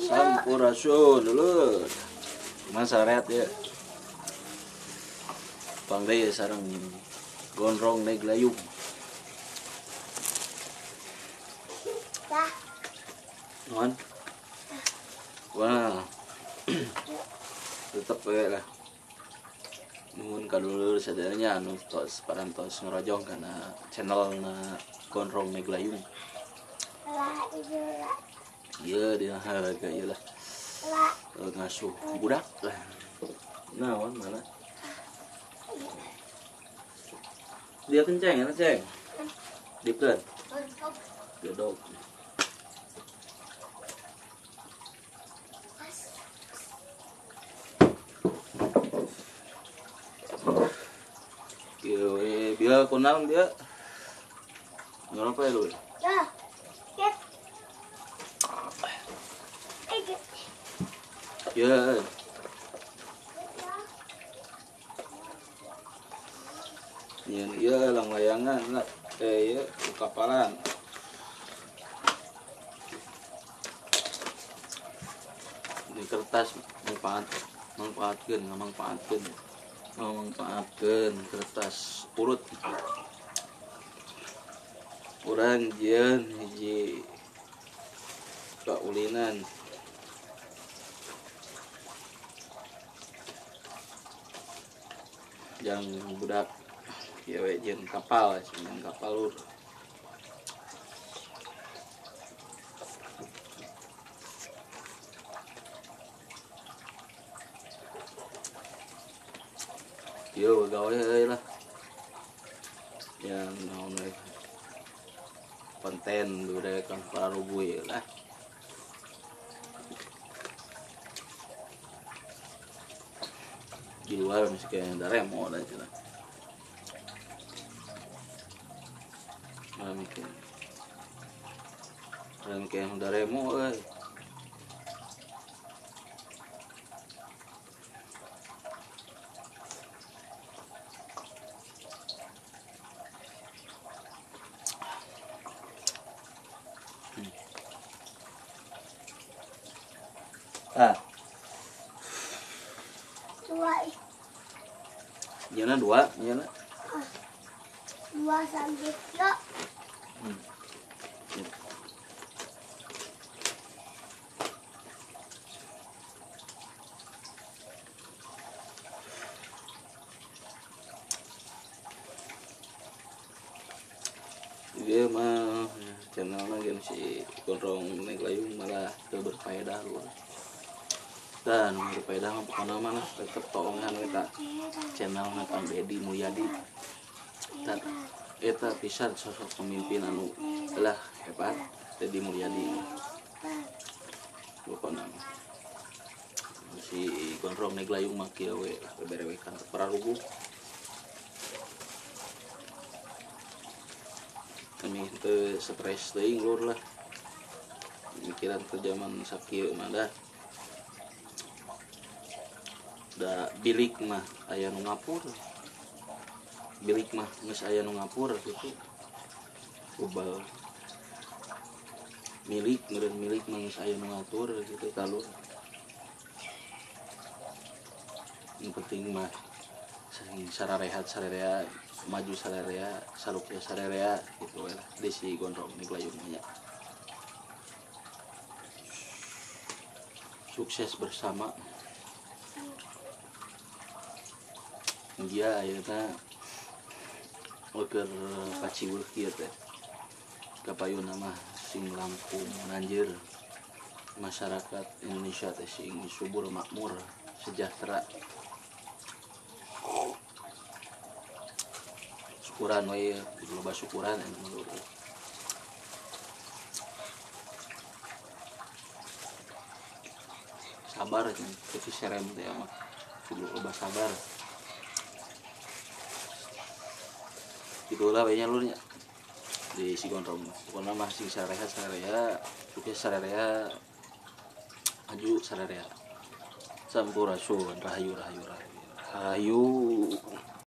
Sampurasun dulur. Kumaha sarehat ya? Pang deui sareng Gondrong Neglayung. Nuhun. Wah. Tetep we lah. Nuhun ka dulur sadayana anu tos parantos ngarojong kana channelna Gondrong Neglayung. Iya dia harga ieu lah. Ngasuh budak lah. Naon mana? Dia kenceng ya, ceng. Dipkeun. Gedog. Ieu we bieu kunaon dia? Ngorok we lu. Ya. Ya. Nyeun ieu lang layangan lah. Ieu kapalan. Ini kertas manfaatkeun kertas urut. Urang jieun hiji kaulinan. Yang budak ieu we jeung kapal, jeung kapal lur. Ieu gawe euy lah. Yang naon we konten budaya kan pararuguh lah. Di luar masih kayak ada remo dah cina. Orang kayak ada remo euy. Ah. Dua. Jana dua, jana. Dua sampai tiga. Dia mah channelnya game si Gondrong Neglayung malah teu berfaedah lur. Dan berfaedah mah pokona mah lah tetep toongan we ta channelna Kang Deddy Mulyadi. Eta pisan sosok pemimpin anu lah hebat Deddy Mulyadi. Pokona mah si Gondrong Neglayung mah kieu we lah beberewekan teu pararuguh. Kami teu stres teuing lur lah. Mikiran teu zaman sakieu mah dah. Da bilik mah aya nu ngapur. Bilik mah geus aya nu ngapur kitu. Ubal. Milik meureun milik mah geus aya nu ngatur kitu talur. Yang penting mah sing sararehat sararea, maju sararea, sarukya sararea gitu we lah di si Gondrong Neglayung nya. Sukses bersama. Dia ayeuna keur paciweuh kieu teh. Kapayuna mah sing langkung nanjeur masyarakat Indonesia teh sing subur makmur sejahtera. Syukuran we, loba syukuran anu lur. Sabar cenah, teu serem teh mah. Kudu loba sabar. Itulah we nya lur nya. Di si Gondrong. Pokona mah sing sarehat sararea, sukses sararea, maju sararea. Sampurasun, rahayu rahayu rahayu. Rahayu.